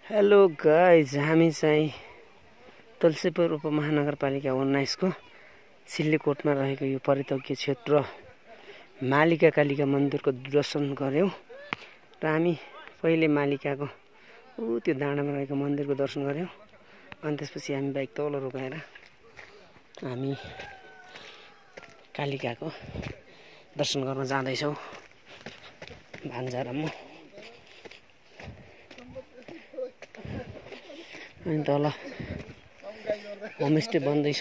Hello guys, हामी चाहिँ तुलसीपुर उपमहानगरपालिका 19 को सिल्लीकोटमा रहेको यो परितज्ञ क्षेत्र मालिका कालिका मन्दिरको दर्शन गर्यौं र हामी पहिले मालिकाको त्यो डाँडामा रहेको मन्दिरको दर्शन गर्यौं। अनि त्यसपछि हामी बाइक तल रोकाएर हामी कालिकाको दर्शन गर्न जाँदैछौं। भान्जा र म अनि तल होमस्टे बन्दैछ।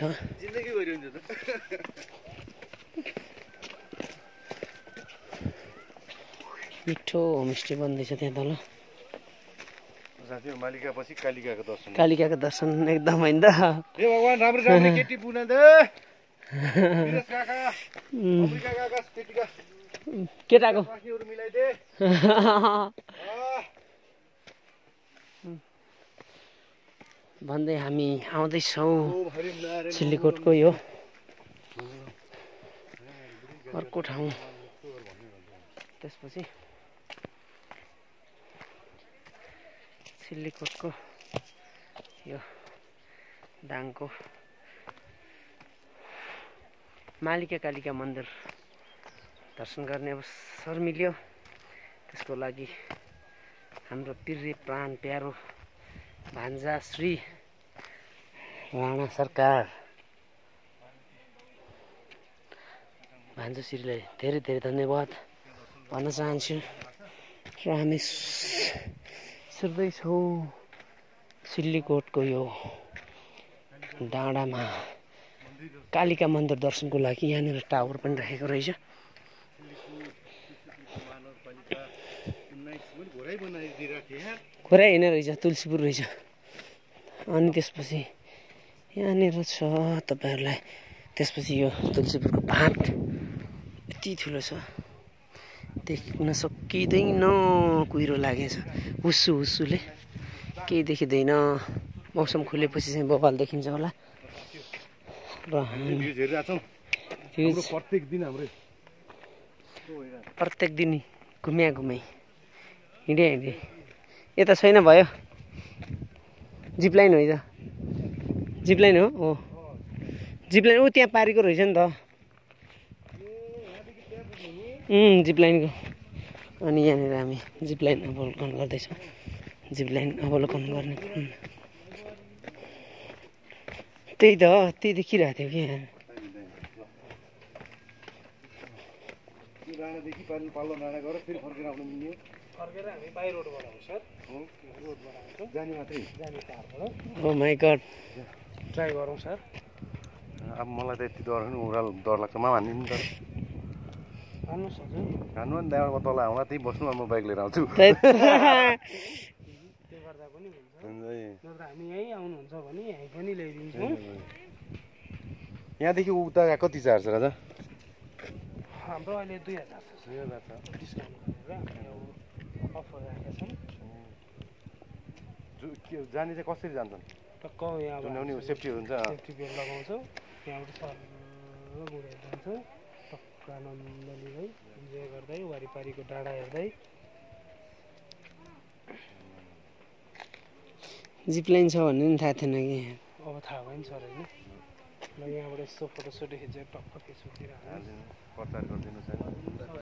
मिठो होमस्टे बन्दैछ त्यहाँ तल। मालिकापछि कालिकाको दर्शन। कालिकाको दर्शन एकदम हैन त। हे भगवान, राम्रो राम्रो केटी पुना दे। विरस काका, अफ्रिका काका, केटीका केटाको पास्नीहरु मिलाइदे। भन्दै हामी आउँदैछौँ सिल्लीकोटको यो अर्को ठाउँ। त्यसपछि सिल्लीकोटको यो दाङको मालिका कालिका मन्दिर दर्शन गर्ने अवसर मिल्यो। त्यसको लागि हाम्रो प्रिय प्राण प्यारो भान्जा श्री राणा सरकार भान्जाश्रीलाई धेरै धेरै धन्यवाद भन्न चाहन्छु। र हामी छिर्दैछौँ सिल्लीकोटको यो डाँडामा कालिका मन्दिर दर्शनको लागि। यहाँनिर टावर पनि राखेको रहेछ। घोरै होइन रहेछ, तुलसीपुर रहेछ। अनि त्यसपछि यहाँनिर छ तपाईहरुलाई। त्यसपछि यो तुलसीपुरको भाट यति ठुलो छ, देख्न सकिँदैन। कुहिरो लागेछ हुस्सु हुस्सुले, केही देखिँदैन। मौसम खुलेपछि चाहिँ बबाल देखिन्छ होला। र प्रत्येक दिन घुम्या हिँडे यता छैन भयो। जिपलाइन हो, जिपलाइन हो। जिपलाइन ऊ त्यहाँ पारेको रहेछ नि त। जिपलाइनको। अनि यहाँनिर हामी जिपलाइन अवलोकन गर्दैछौँ। जिपलाइन अवलोकन गर्ने त्यही त, त्यही देखिरहेको थियो कि यहाँ। फर्केर हामी बाइ रोडबाट आउँछ सर। रोडबाट आउँछौँ, जाने मात्रै, जाने कारबाट। ओ माइ गॉड, ट्राई गरौँ सर। अब मलाई त यति डर डर लाग्छ। मामा हान्नु नि त। हान्नुहोस् हजुर, हान्नु नि। त्यहाँबाट म तल आउँला, त्यही बस्नु। म बाइक लिएर आउँछु। त्यो गर्दा पनि हुन्छ। नत्र हामी यहीँ आउनुहुन्छ भने यहीँ पनि ल्याइदिन्छौँ। यहाँदेखि उता कति चार्ज राजा? हाम्रो अहिले 2000 छ। 2000 छ। डिस्काउन्ट गरेर अफर राखेका छन्। जाने चाहिँ कसरी जान्छन्? टक्क यहाँ सेफ्टी हुन्छ। सेफ्टी बेल्ट लगाउँछौँ। यहाँबाट सर गुडेर जान्छौँ। टक्क आनन्द लिँदै इन्जोय गर्दै वारिपारिको डाँडा हेर्दै। जिपलाइन छ भन्ने पनि थाहा थिएन कि। अब थाहा भयो नि सर होइन। ल यहाँबाट यस्तो फोटोसोटो खिचेर टक्क फेसबुकतिर हाल्नु। प्रचार गरिदिनु छैन।